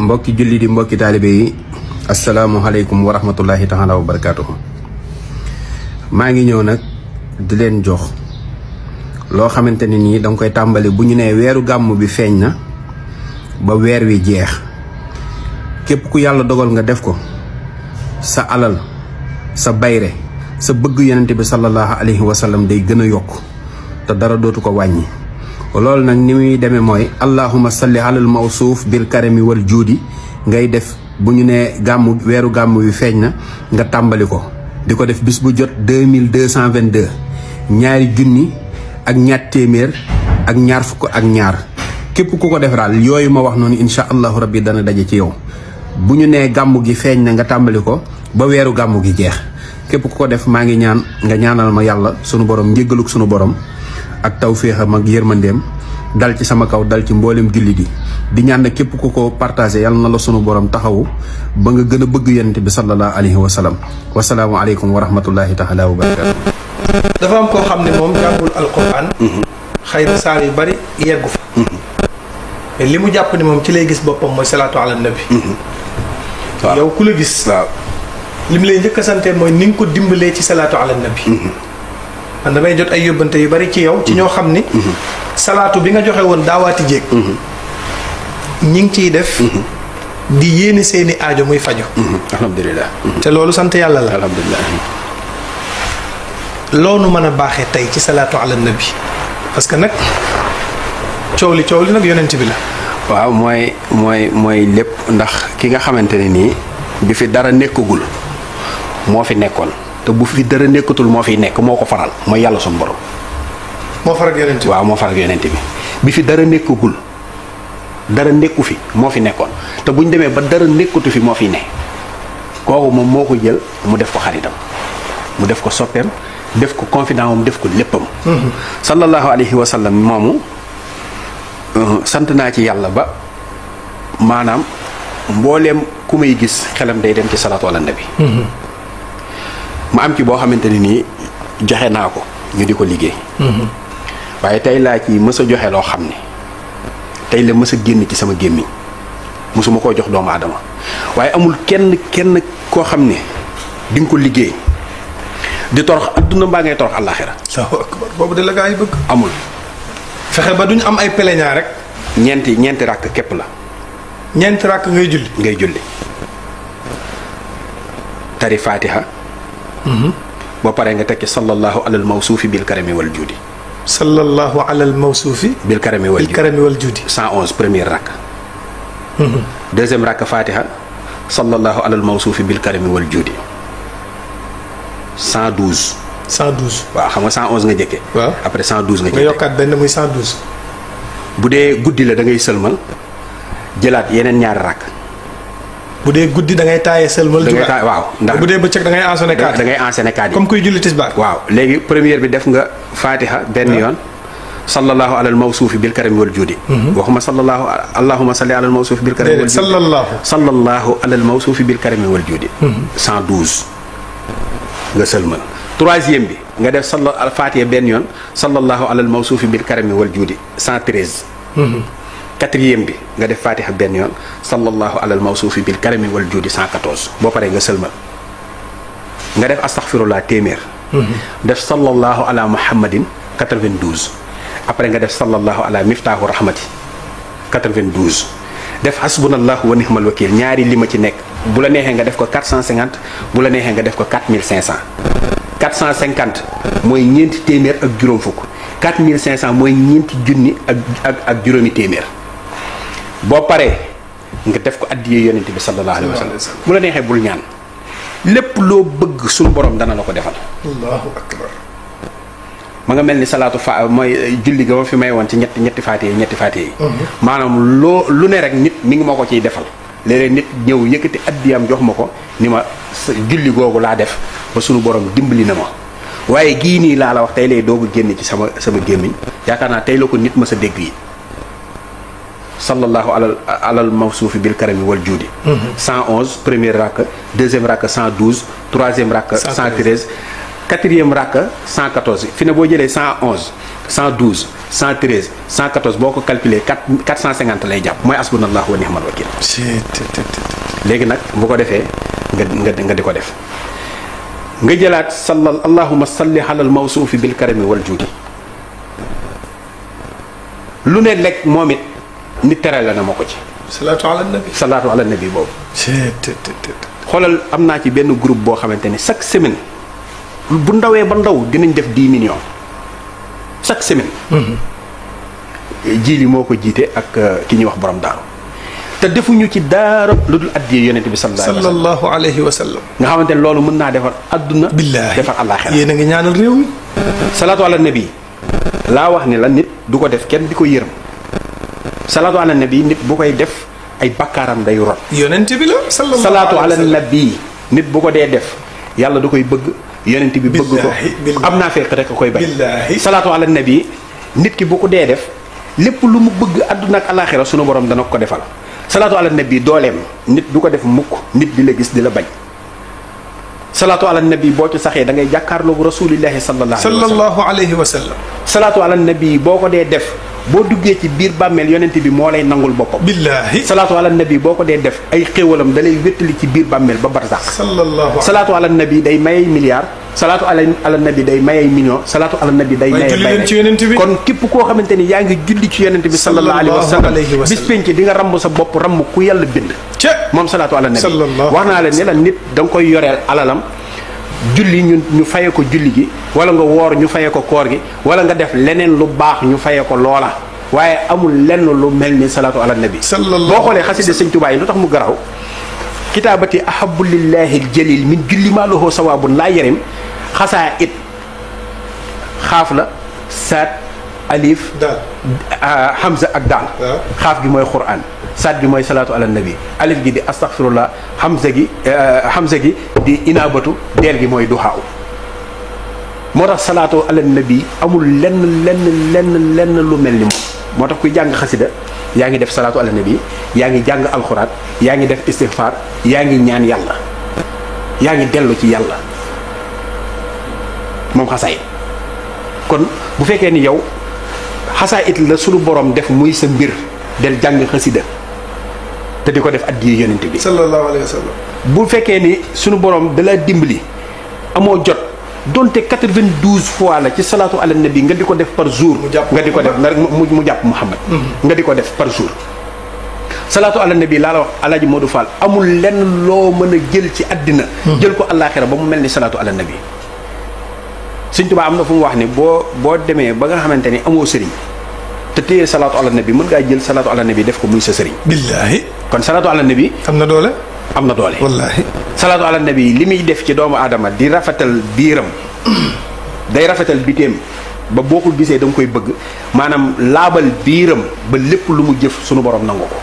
mbokki julli di mbokki taalibe yi asalaamualeykum wa rahmatullahi taala wa barakaatuhu. maa ngi ñëw nag di leen jox loo xamante ne nii danga koy tàmbali bu ñu nee weeru gàmm bi feeñ na ba weer wi jeex. képp ku yàlla dogal nga def ko sa alal sa bayre sa bëgg yonente bi sallallahu alayhi wa sallam day gën a yokk te dara dootu ko wàññi. loolu nag ni muy demee mooy allahumma salli alal mawsuuf bil karami wal juudi ngay def bu ñu nee gàmmu weeru gàmm wi feeñ na nga tàmbali ko di ko def bis bu jot 2222 ñaari junni ak ñaar téeméer ak ñaar fukk ak ñaar képp ku ko def daal yooyu ma wax noonu incha allahu rabbi dana daje ci yow. bu ñu nee gàmm gi feeñ na nga tàmbali ko ba weeru gàmm gi jeex képp ku ko def maa ngi ñaan nga ñaanal ma yàlla sunu borom njéggaluk sunu borom ak tawféexam ak yërmandeem dal ci sama kaw dal ci mboolem julli di ñaan nag képp ku ko partagé yàlla na la sunu borom taxawu ba nga gën a bëgg yonent bi sallallahu alayhi wa sallam wasalaamu aleykum wa rahmatullahi taala wa barakatu. dafa am koo xam ne moom jàngul alquran. xëy na saar yu bari yeggu fa. mais li mu jàpp ne moom ci lay gis boppam mooy salaatu ala nabi. waaw yow ku la gis. waaw li mu lay njëkk a sante mooy ni nga ko dimbalee ci salaatu ala nabi. man damay jot ay yóbbante yu bari ci yow ci ñoo xam ni. salaatu bi nga joxe woon daawaati jéeg. ñi ngi ciy def. di yéene seeni aajo muy faju. alhamdulilah. te loolu sant yàlla la. alhamdulilah. loonu mën a baaxee tey ci salaatu ala nabi parce que nag coow li nag yonent bi la. waaw mooy lépp ndax ki nga xamante ne nii bi fi dara nekkagul moo fi nekkoon. te bu fi dara nekkatul moo fiy nekk moo ko faral mooy yàlla suñu borom. moo faral yonent bi waaw moo faral yonent bi fi dara nekkagul dara nekku fi moo fi nekkoon te bu ñu demee ba dara nekkatu fi moo fiy ne kooku moom moo ko jël mu def ko xaritam mu def ko soppeem def ko confident moom def ko léppam. sallallahu alayhi wa sallam moomu sant naa ci yàlla ba maanaam mbooleem ku may gis xelam day dem ci salaatu ala nabi. ma am ci boo xamante ne nii joxe naa ko ñu di ko liggéey. waaye tey laa ci mës a joxe loo xam ne tey la mës a génn ci sama gémmiñ mësuma koo jox doomu aadama waaye amul kenn koo xam ne di nga ko liggéey di torox adduna mbaa ngay torox àllaaxira. boobu de la gaa yi bëgg. amul. fexe ba duñ am ay peleñaa rek. ñeenti ràkk képp la. ñeenti ràkk ngay julli. tari Fatiha. boo paree nga tekki sallallahu alal mawsuufi bil karami wal juudi. sallallahu alal mawsuufi. bil karami wal juudi. 111 première rakk. deuxième rakk Fatiha. sallallahu alal mawsuufi bil karami wal juudi. 112. 112. waaw xam nga 111 nga jëkkee. waaw après 112 nga jëkkee. nga yokkaat benn muy 112. bu dee guddi la da ngay sëlmal jëlaat yeneen ñaari rakk. bu dee guddi da ngay taayee sëlmal. da ngay taay waaw ndax bu dee bëccëg da ngay enchaîner kaat da ngay enchaîner kaat yi comme kuy julli tisbaar. waaw léegi première bi def nga Fatiha benn yoon. sallallahu alal mawsuufi bil karami wal juudi. waxuma sallallahu allahumma salli alal mawsuufi bil karami wal juudi. sallallahu alal mawsuufi bil karami wal juudi. 112 nga sëlmal. troisième bi nga def al Fatiha benn yoon sallallahu alal mawsuufi bil karami wal juudi 113. quatrième bi nga def Fatiha benn yoon sallallahu alal mawsuufi bil karami wal juudi 114 boo paree nga sëlmal nga def astaghfirullah téeméer. def sallallahu ala muhammadin 92 après nga def sallallahu ala miftaahu rahmati 92 def hasbunallahu wa nihmal wakil ñaari li ma ci nekk bu la neexee nga def ko 450 bu la neexee nga def ko 4500. 450 mooy ñeenti téeméer ak juróom fukk 4500 mooy ñeenti junni ak juróomi téeméer. boo paree nga def ko addiyee yonent bi sallallahu alayhi wa sallam bu la neexee bul ñaan lépp loo bëgg suñu borom dana la ko defal. allahu akbar. ma nga mel ni salaatu mooy julli ga ma fi may woon ci ñetti faatiha yi. maanaam lu ne rek nit mi ngi ma ko ciy defal. léeg-léeg nit ñëw yëkkati addiyam jox ma ko ni ma julli googu laa def ba suñu borom dimbali na ma waaye gii nii laa la wax tey lay doog a génn ci sama gémmiñ yaakaar naa tey la ko nit ma sa dégg yi. sallallahu alal mawsuufi bil karami wal juudi. 111 première rakk deuxième rakk 112 troisième rakk 113 quatrième rakk 114 fi ne boo jëlee 111 112 113 114 boo ko calculé 450 lay jàpp mooy asbunallahu wa ni'mal wakil. léegi nag bu ko defee nga di ko def nga jëlaat allahumma salli ala al mawsuufi bil karami wal juudi lu ne lekk moom it nit terale na ma ko ci. salaatu ala nabi boobu. xoolal am naa ci benn groupe boo xamante ni chaque semaine bu ndawee ba ndaw dinañ def 10 millions chaque semaine. jiili moo ko jiite ak ki ñuy wax borom daaru te defuñu ci daara lu dul addiyee yonent bi sallallahu alayhi wa sallam. nga xamante ne loolu mën naa defar adduna. billaahi defar àllaaxira. yéen a ngi ñaanal réew mi. salaatu ala nabi laa wax ni la nit du ko def kenn di ko yërëm salaatu ala nabi nit bu koy def ay bakkaaram day rot. yonent bi la salaatu ala nabi nit bu ko dee def yàlla du koy bëgg. yonent bi bëgg ko am naa fekk rek a koy bañ. salaatu ala nabi nit ki bu ko dee def lépp lu mu bëgg àdduna ak alaaxira sunu borom dana ko defal. salaatu ala nabi dooleem nit du ko def mukk nit di la gis di la bañ. salaatu ala nabi boo ci saxee da ngay jàkkaarloo bu rasulillahi sallallahu alayhi wa sallam. salaatu ala nabi boo ko dee def boo duggee ci biir bàmmeel yonent bi moo lay nangul boppam. billaahi salaatu ala nabi boo ko dee def ay xéewalam da lay wéttali ci biir bàmmeel ba barsax. salaatu ala nabi day mayay milliard. salaatu ala nabi day mayay million. salaatu ala nabi day mayay kon képp koo xamante ni yaa ngi julli ci yonent bi sallallahu alayhi wa sallam bis penc di nga ramb sa bopp ramb ku yàlla bind. moom salaatu ala nabi wax naa leen ne la nit da nga koy yoreel alalam. julli ñu faye ko julli gi wala nga woor ñu faye ko koor gi wala nga def leneen lu baax ñu faye ko loola waaye amul lenn lu mel ni salaatu ala nabi. boo xoolee xasida sëñ Tuubaa yi lu tax mu garaw kitaabati ahabu lillahi aljalil min julli maa lahu sawaabun laa yarim xasaa it xaaf la saat alif hamza ak daal xaaf gi mooy quraan saat gi mooy salaatu ala nabi alif gi di astaghfirullah hamza gi di inaabatu deel gi mooy duhaaw moo tax salaatu ala nabi amul lenn lu mel ni moom moo tax kuy jàng xasida yaa ngi def salaatu ala nabi yaa ngi jàng alxuraan yaa ngi def istighfar yaa ngi ñaan yàlla yaa ngi dellu ci yàlla moom xasaayit kon bu fekkee ni yow xasaayit la sunu borom def muy sa mbir del jàng xasida te di ko def addiya yonent bi sallallahu alayhi wa sallam. bu fekkee ni sunu borom da la dimbali amoo jot donte 92 fois la ci salaatu ala nabi nga di ko def par jour. nga di ko def mu jàpp Muhammad nga di ko def par jour. salaatu ala nabi laa la wax Alaaji Modou Fall amul lenn loo mën a jël ci àddina jël ko àllaaxira ba mu mel ni salaatu ala nabi. Sëñ Tuubaa am na fu mu wax ni boo demee ba nga xamante ni amoo sëriñ te téye salaatu ala nabi mën ngaa jël salaatu ala nabi def ko muy sa sëriñ. billaahi kon salaatu ala nabi. am na doole. wallaahi. salaatu ala nabi li muy def ci doomu aadama di rafetal biiram day rafetal biteem ba boo ko gisee da nga koy bëgg maanaam laabal biiram ba lépp lu mu jëf sunu borom nangu ko.